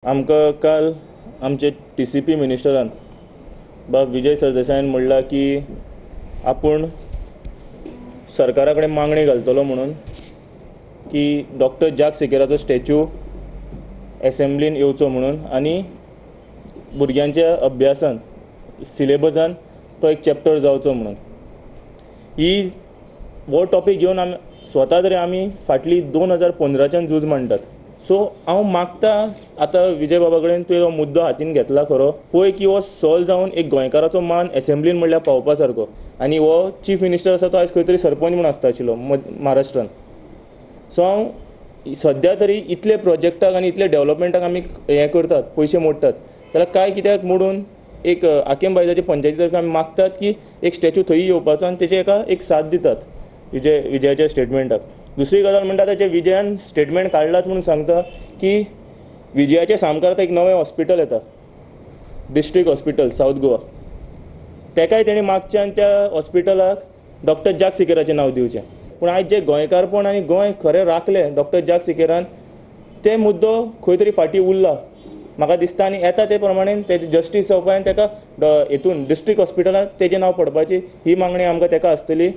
आमकां काल आमचे TCP मिनिस्टरान बाब विजय सरदेसायान म्हणलां की आपूण सरकारा कडेन मागणी घालतलो म्हणून की डॉक्टर जाक सिकेराचो स्टॅच्यू एसेंब्लीन येवचो म्हणून आनी भुरग्यांच्या अभ्यासान सिलेबसान तो एक चॅप्टर जावचो म्हणून. ही हो टॉपीक घेवन आमी स्वता तरी आमी फाटली 2015च्यान झूज मांडटात. सो हांव मागता आतां विजय बाबा कडेन तुवें हो मुद्दो हातीन घेतला खरो, पळय की हो सॉल्व जावन एक गोंयकाराचो मान एसेंब्लीन म्हणल्यार पावपा सारको. आनी हो चीफ मिनिस्टर आसा तो आयज खंय तरी सरपंच म्हूण आसता आशिल्लो महाराष्ट्रान. सो हांव सद्या तरी इतले प्रोजेक्टाक आनी इतले डेवलपमेंटाक आमी हें करतात, पयशे मोडटात, जाल्यार कांय कित्याक मोडून एक आकेम बायजाचे पंचायती तर्फे आमी मागतात की एक स्टॅच्यू थंय येवपाचो आनी तेजे एका एक साथ दितात विजयाच्या स्टेटमेंटाक. दुसरी गजाल म्हणटा ताचे विजयान स्टेटमेंट काडलाच म्हणून सांगता की विजयाच्या सामकार आतां एक नवें हॉस्पिटल येता, डिस्ट्रिक्ट हॉस्पिटल सावथ गोवा, तेकाय तेणी मागचें आनी त्या हॉस्पिटलाक डॉक्टर जाक सिकेराचें नांव दिवचें. पूण आयज जें गोंयकारपण आनी गोंय खरें राखलें डॉक्टर जाक सिकेरान, ते मुद्दो खंय तरी फाटीं उरला म्हाका दिसता. आनी येता ते प्रमाणे तेजें जस्टीस जावपा आनी तेका हेतून डिस्ट्रिक्ट हॉस्पिटलांत तेजें नांव पडपाची ही मागणी आमकां तेका आसतली.